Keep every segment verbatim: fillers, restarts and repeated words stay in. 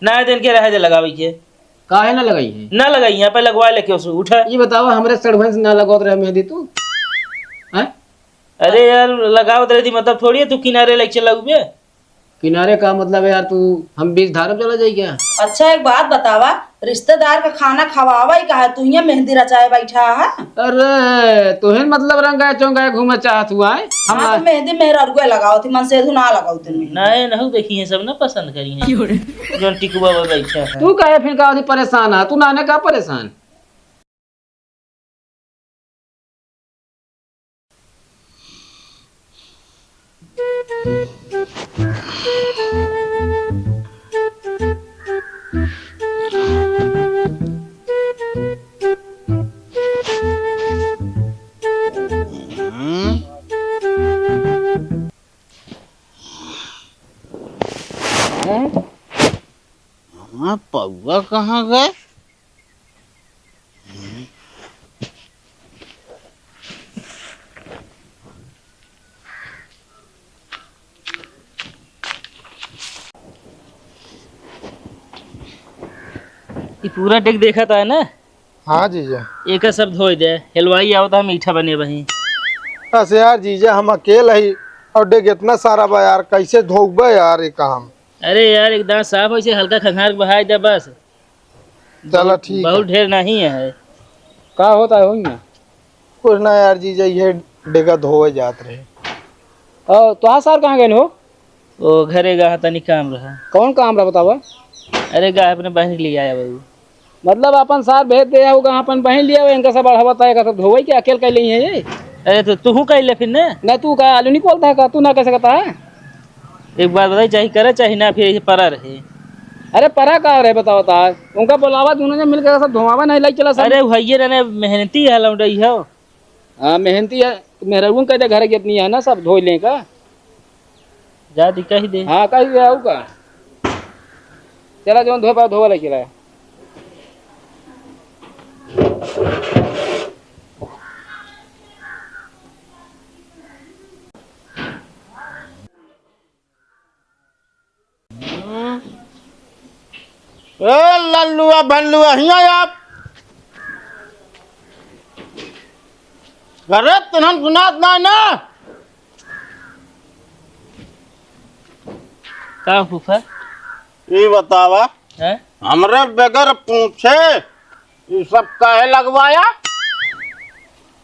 ना दिन के रहे दे लगावे के। काहे ना लगाई है? ना लगाई, यहाँ पे लगवा लेके उसे उठा। ये बतावा, हमरे सड़वन से ना लगावत रहे मेहंदी तू? हैं? अरे यार, लगावत रही थी, मतलब थोड़ी है तू किनारे लेके चला उबे। किनारे का मतलब है यार, तू हम बीच धारब चला जाई क्या? अच्छा, एक बात बतावा, रिश्तेदार का खाना खवावा ही कहा, तू यहाँ मेहंदी रचाए बैठा है? अरे, तोहे मतलब रंगाए चौंगाए घूमे चाहत हुआ है? हम हाँ, तो मेहंदी मेहररुआ लगावत ही, मन से ना लगावत ही मेहंदी। नहीं, नहीं, देखी है, सब ना पसंद करी है। क्यों रे? जौन टिकुआ बा बैठा है। तू काहे फिर का होती परेशान है? तू नाने का परेशान? हाँ, पौआ कहाँ गए? ई पूरा डेग देखत है ना? हाँ जीजा। एका सब धोई दे, हलवाई आवत है, मीठा बने वहीं। बस यार जीजा, हम अकेल ही और डेग इतना सारा बा यार, कैसे धोबे यार ये काम? अरे यार, एक दांत साफ हो, इसे हल्का खंगार के बहाई दे बस। चला, बहुत, ठीक बहुत है। ढेर नहीं है। का होता है हो यहाँ? कुछ ना यार जीजा, ये डेगा धोवे जात रहे। और तोहार सार कहाँ गए हो? ओ, घरे गा तनी काम रहा। कौन काम रहा बतावा? अरे गा अपने बहन के लिए आया बाबू। मतलब अपन सार भेज दे हो, गा अपन बहन लिए आवे, इनका सब अढ़ावत है, का सब धोवे के अकेल कर ली है ये? अरे तो तू कह ले फिर ना। ना तू का आलू नहीं खोलता है का? तू ना कह सकता है? एक बात बताई, चाहे करे चाहे ना, फिर ये परा रहे। अरे परा का रहे बताओ ता? उनका बुलावा, दोनों जन मिलकर सब धोवावा नहीं, लाई चला सब। अरे भैया रे, मेहनती है लौंडई हो। हाँ, मेहनती है। मेहरारू कह दे घर के इतनी है ना, सब धो लें का? जा दी, कह दे। हाँ, कह दे, आऊ का? चला, जौन धोए पाओ, धोवा लाई चला। ए लल्लुआ भल्लुआ, हियाँ आप। अरे, तनहन सुनात ना ना। का फूफा? ई बतावा, हैं? हमरे बगैर पूछे ई सब काहे लगवाया? हैं?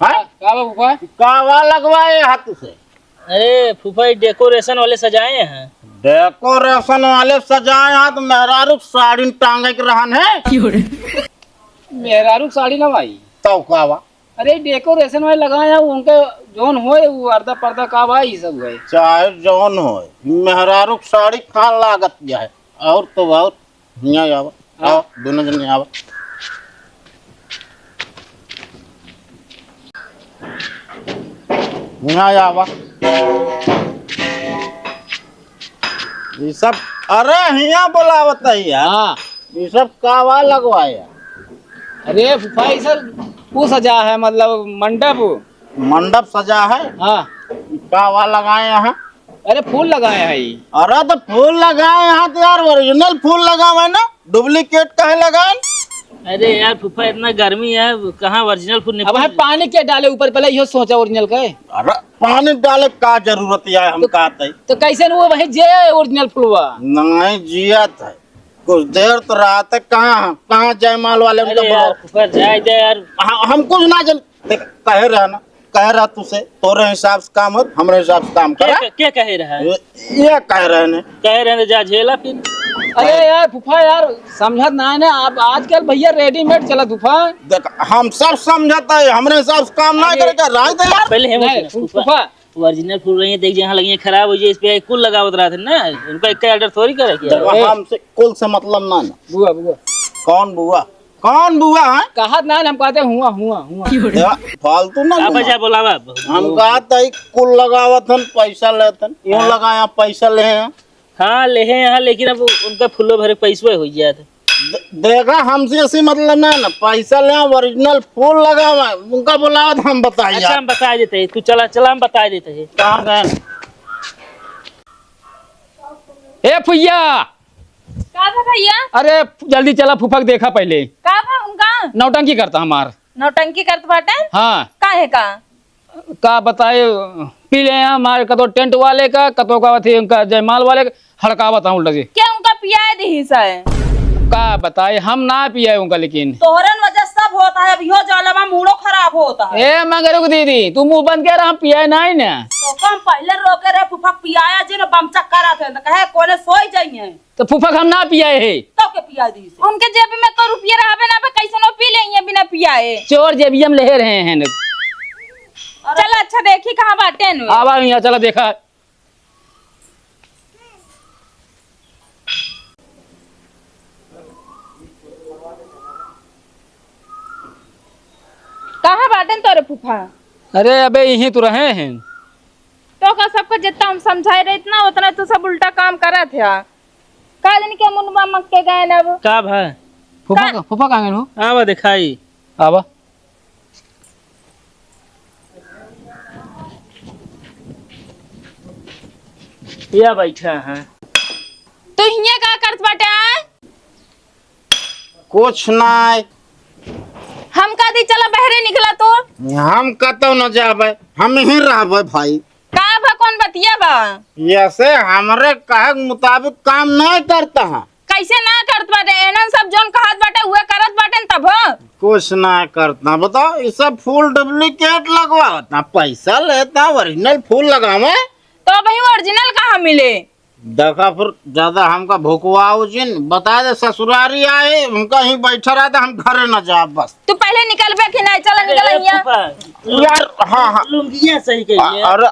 का, का बा फूफा? कावा लगवाए हाथ से? अरे फूफा, ये decoration वाले सजाए हैं। Decoration वाले सजाए हैं तो मेहरारू साड़ी टांगे के रहन है। क्यों रे? मेहरारू साड़ी ना भाई। तब कावा? अरे decoration वाले लगाए हैं, उनके जौन होए वो अर्धा पर्दा का बा, ई सब होए। चाहे जौन होए, मेहरारू साड़ी खान लागत जाए। और तो बहुत हियाँ आवा। हाँ। आवा, दोनों जने आवा। हियाँ आवा। ई सब, अरे हियाँ बोलावत है यार। हाँ। ई सब कावा लगवाया? अरे फूफा, ई सब वो सजा है, मतलब मंडप। मंडप सजा है? हाँ। कावा लगाए हैं? अरे फूल लगाए हैं ई। अरे तो फूल लगाए हैं तो यार original फूल लगावे ना, duplicate काहे लगाए? अरे यार फूफा, इतना गर्मी है, कहाँ original फूल अब है निकल? पानी क्या डाले ऊपर, पहले यो सोचा original का है। अरे पानी डाले का जरूरत है, हम तो, कहते हैं। तो कैसे न वो वही जे original फूलवा? नहीं जियत है, कुछ देर तो रात है, कहाँ, कहाँ जयमाल वाले उनका अरे यार बुलाओ। फूफा, जाए दे यार। हम, हम कुछ ना जन, देख, कहे रहा ना, कहे रहा तुसे, तोरे हिसाब से काम हो, हमरे हिसाब से काम करा। के, के कहे रहा है? ये, ये कह रहे ने। कहे रहे ने, जा झेला फिर। अरे यार फूफा यार, समझत ना है ना, अब आजकल भैया readymade चलत फूफा। देख, हम सब समझत है, हमरे हिसाब से काम ना अरे, करे का, राय दे यार। पहले हम नहीं, सुना, फू-, फूफा। फूफा, original फूल रही है, देख जहाँ लगी है खराब हो जाए, इस पे कुल लगावत रहत है ना, उनका एक order थोड़ी करे के। देखो, ए। हमसे कुल से मतलब ना ना। बुआ, बुआ। कौन बुआ? कौन बुआ है? कहत ना, हम कहते हुआ, हुआ, हुआ। यार, फालतू ना अब घुमा। जा बोलावा। हम कहत है कुल लगावत हन, पैसा लेत हन। यूं हाँ। लगाया, पैसा ले हैं। हाँ, ले हैं यहाँ, लेकिन अब उनका फूलो भरे पैसवे हो जात है। दे-, देखा, हमसे ऐसी मतलब ना ना, पैसा ले, original फूल लगावा, उनका बुलावा तो हम बताई अच्छा, यार। हम बता देते हैं, तू चला, चला, हम बता देते हैं। कहाँ गए? ए फुइया, का बा भैया? अरे, जल्दी चला, फूफा के देखा पहिले। का बा उनका? नौटंकी करता हमार। नौटंकी करत बाटे? हाँ। काहे का? का बताए, पी ले हैं हमारे, कतो टेंट वाले का, कतो का अथी उनका जयमाल वाले का, हड़कावत हैं उल्टा से। के उनका पियाए दिहिस है? का बताए, हम ना पियाए उनका, लेकिन तोहरन वजह सब होता है, अब इहो जालमा मूडो खराब होता है। ए, मगर रुक दीदी, तू मुंह बंद कर, हम पियाए नहीं ना। तो कम पहले रोके रहे, फूफा पियाया जी ने बमचक करा थे, तो कहे कोने सोई जाइए। तो फूफा के हम ना पियाए है। तो के पिया दी से? उनके जेब में को रुपया रहबे ना बा, कैसनो पी ले ये बिना पियाए। चोर जेबिया में ले रहे हैं। अरे चल अच्छा देखी कहाँ बाटे न। आवा यहाँ, चला देखा। कहाँ बाटे न तोरे फूफा? अरे अबे यहीं तो रहे हैं। तो का सबको जितना हम समझाए रहे इतना उतना तू सब उल्टा काम करत है। का दिन के मुनवा मक्के गए न अब। का भा? फूफा का? का, फूफा कहाँ गए हो? आवा दिखाई। आवा। या बैठा है। तू हियां का करत बाटे, आय? कुछ नाय। हम का दी, चला बहरे निकला तू। हम कतौ न जाबे, हम यहीं रहबे भाई। का बा, कौन बतिया बा? ऐसे हमरे कहे के मुताबिक काम नाय करता है। कैसे ना करत बाटे? एनन सब जौन कहत बाटे, उहे करत बाटे न तब हो। कुछ ना करता, बताओ, ये सब फूल डुप्लीकेट लगवावत ना, पैसा लेता, ओरिजिनल फूल लगावे। तो अबहीं ओरिजिनल कहाँ मिले? देखा, फिर ज्यादा हमका भुकवाओ जिन, बता दे, ससुरारी आए, उनका ही बैठा रहता, हम घरे न जाब बस। तू पहले निकलबे कि नहीं? चला, निकल अरे हियां। फूफा, यार, हाँ, हाँ। लुंगिया सही कही है। अरे,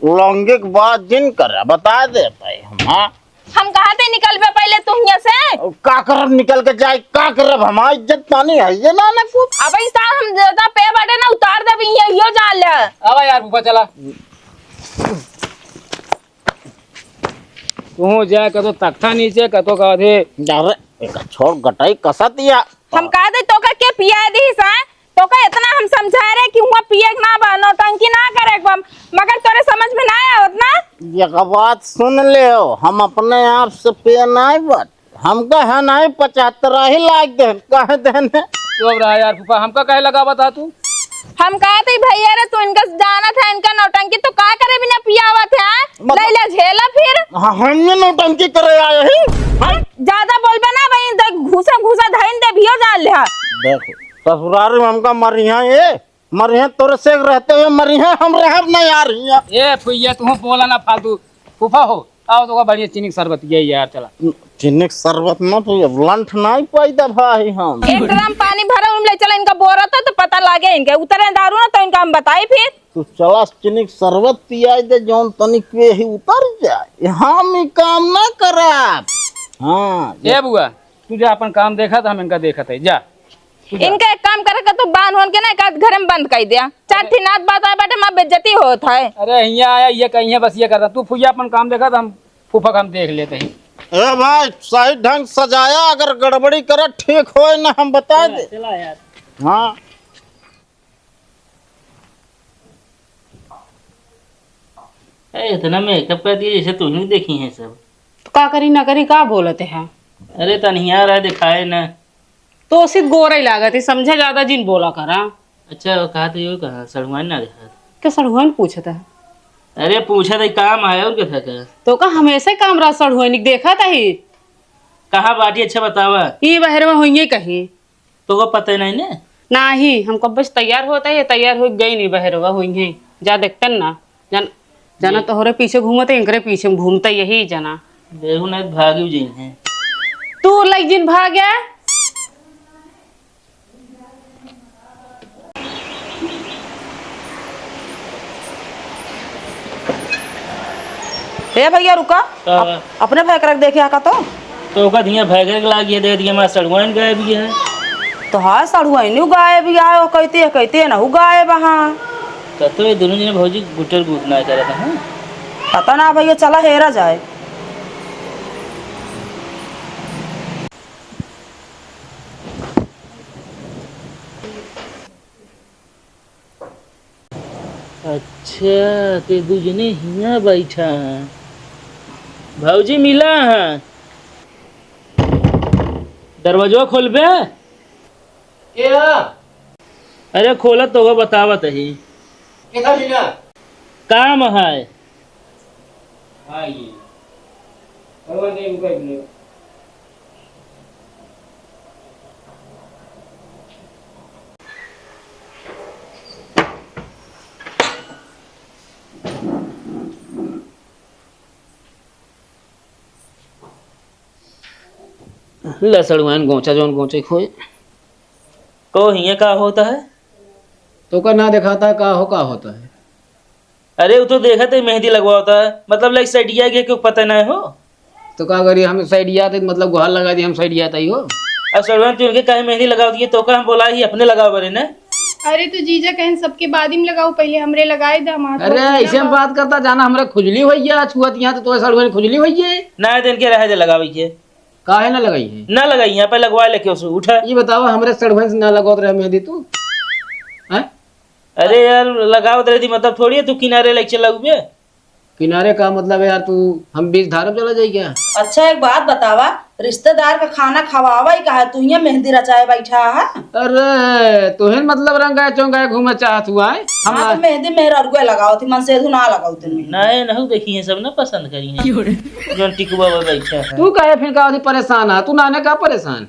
लुंगी के बात जिन करे, बता दे भाई हम, हाँ। हम कहा थे निकलबे पहले तू हियां से। का करब निकल के जाए, का करब, हमार इज्जत पानी है ये ना, ना कुछ। अब ई साल हम ज्यादा पे बाटे ना, उतार देबे, ये यो जान ले। आवा यार, फूफा चला। तू जाए कतो तख्ता नीचे, कतो का थे। अरे, एक छोड़ गटाई कसत या। हम कहा थे तोका के पिया दी सा, तोका इतना हम समझा रहे कि हुआं पिए के ना बा, नौटंकी ना करे के बा, मगर तोरे समझ में ना आवत ना। एक बात सुन ले, हम अपने आप से पिए नाय बट, हमका है नाय पचहत्तर ही लाग दे, कह देने। चुप रहा यार फूफा, हमका काहे लगावत हा तू? हम कहत ही भैया रे, तू इनका जानत है, इनका नौटंकी तो का करे बिना पियावत है, हाँ? मतलब ले ले झेला फिर। हाँ, हम ये नौटंकी करे आए ही। हाँ? ज्यादा बोलबे ना भाई, तो घूसा घूसा धइन दे भियो जान ले, हाँ। देख, ससुराल में हमका मरिहा ये, मरिहा तोरे से रहते हुए मरिहा, हम रहब ना यार हियां। ए फुइया, तू बोला ना फालतू। फूफा हो, आओ तो बढ़िया चीनी के शरबत, ये यार चला। चीनी के शरबत ना तो अब लंठ ना ही पैदा भाई हम। एक ड्रम पानी भरा, उम ले चला, इनका बोरा तो, तो पता लागे इनके। उतरे दारू ना तो इनका हम बताई फिर। तू चला चीनी के शरबत पियाई दे, जौन तनिक पे ही उतर जाए। हम ई काम ना करब। हाँ, ए बुआ, तू जा अपन काम देखा, तो हम इनका देखत है, जा। इनका एक काम करे के तू बांध होन के ना एक आध घरे में बंद कर दिया। चार ठे नात बात आए बाटे, माँ बेइज्जती होत है। अरे हियां आया, ये कहीं है, बस ये करता। तू फुइया अपन काम देखा, तो हम फूफा का हम देख लेते हैं। ए भाई, सही ढंग सजाया, अगर गड़बड़ी करे ठीक होए ना, हम बता दे। चला यार। हाँ। ए, इतना मेकअप कर दिया जैसे तू ही देखी है सब। तो का करी ना करी, का बोलत है? अरे तनिया रह दिखाए ना। तो सिर्फ गोरई लागत है, समझे ज्यादा जिन बोला करा। अच्छा, वो कहा तो यो कहा, सड़ुआइन ना देखा। के सड़ुआइन पूछत है? अरे पूछा तो काम है और क्या था का? तो का हमेशा काम रहा सड़ुआइन, देखा था ही। कहाँ बाटी, अच्छा बतावा। ये बहरवा होइए कहीं। तो वो पता ही नहीं ने? नाही, हम कब्बे से तैयार होता है, तैयार हो गई नहीं बहरवा होइए। जा देखते ना, जान, जाना ये तोहरे पीछे घूमत है, इनकरे पीछे में घूमता यही जाना। देखो ना, भागी जी है। तू लग जिन भाग गया। ए भैया रुका। का अप-, बा? अपने भाई करक देखे आका तो। तो ओका धिया भाई करक लाग गया, दे दिया, मैं सड़ुआइन गायब गया है। तो हाँ, सड़ुआइन गायब गया है, कहते, कहते ना गायब, हाँ। तो, तो ये दोनों जने भौजी गुटर गुट ना करत हैं। पता ना भैया, चला हेरा जाए। अच्छा, ते दू जने हियां बैठा हैं। भौजी मिला हैं। दरवाजवा खोलबे? के ह? अरे खोलत तो हो, बतावत ही। के था बिना? काम है। हाँ, ये। करवा दे, रुका एक मिनट। ले सड़ुआइन गोंचा जौन गोंचे खोए। को हियाँ का होता है? तो का ना दिखाता है, का हो, का होता है? अरे, वो तो देखत ही मेहंदी लगवावत है, मतलब, लाइक, सैडिया के क्यों पता नहीं हो? तो का करी, हम सैडिया थे, मतलब, गुहार लगा दी, हम सैडिया तई हो। अब सड़ुआइन, तू इनके काहे मेहंदी लगावत है? तो का हम बोला ही अपने लगाव बरे ने। अरे, तो जीजा कहन सबके बाद में लगाऊ, पहले हमरे लगाए दा, हम हाथ अरे, गोड़ ऐसे हम धोना बा। बात करता, जाना हमरे खुजली होई है, छुअत यहाँ तो तोरे सड़ुआइन खुजली होई है। ना, तो इनके रहे दे लगावे के। काहे ना लगाई है? ना लगाई, यहाँ पे लगवा लेके उसे उठा। ये बतावा, हमरे सड़ुआइन से ना लगावत रहे मेहंदी तू? हैं? अरे यार, लगावत रही थी, मतलब थोड़ी है तू किनारे लेके चला हुए। किनारे का मतलब है यार, तू हम बीच धारा में चला जाई क्या? अच्छा, एक बात बतावा, रिश्तेदार का खाना खवावा ही कहा, तू यहाँ मेहंदी रचाए बैठा है? अरे, तोहे मतलब रंगाए चौंगाए घूमे चाहत हुआ है? हम हाँ, तो मेहंदी मेहररुआ लगावत ही, मन से ना लगावत ही। नहीं, नहीं देखी है, सब ना पसंद करी है। क्यों रे? जौन टिकुआ पे बैठा है। तू काहे फिर का होती परेशान है? तू नाने का परेशान?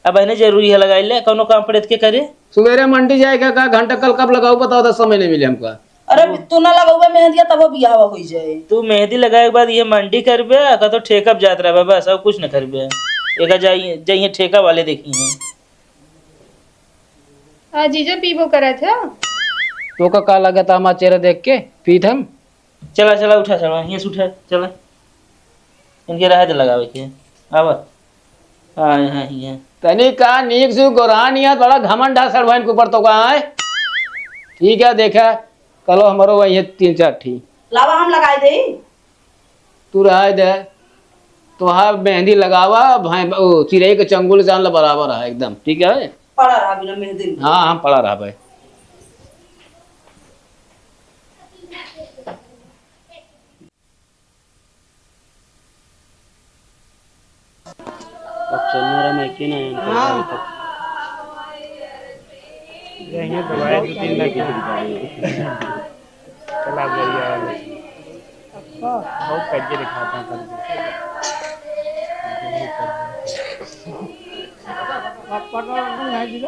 अब है ना जरूरी है लगाई ले, कौनो काम पड़े तो के करे? सुबेरे मंडी जाए के का घंटा कल कब लगाऊ बताओ, दस समय नहीं मिले हमका। अरे तू ना लगउबे मेहंदिया तबो बियाह होई जाए। तू मेहंदी लगाए के बाद ये मंडी करबे, का तो ठेका पे जात रहबे, बस और कुछ न करबे। एका जाइए, जाइए ठेका वाले देखी हैं। आ जीजा पीबो करत है? तो का, का लगता हमारा चेहरा देख के पीत हम? चला, चला, उठा, चला, हियाँ से उठा, चला। इनके रहे दे लगावे के। आवा। हाँ, हाँ, हियाँ। तनी का नीक से गोरान हियाँ, बड़ा घमंड है सड़वाइन के ऊपर तो का है? ठीक है, देखा, कलो हमरो वही है तीन चार ठी। लावा, हम लगाई देई। तू रहे दे, तोहार मेहंदी लगावा, भाई, ओ, चिरई के चंगुल जान ला बराबर है एकदम, ठीक है? पड़ा रहा बिना मेहंदी में। हाँ, हम पड़ा रहा भाई। अब चलना रहा, मैं के ना आया, हाँ। यही दवाई दो तीन लगे। चला गया। बहुत कज्जे दिखाता है, कज्जे। पापा का नहीं है जी।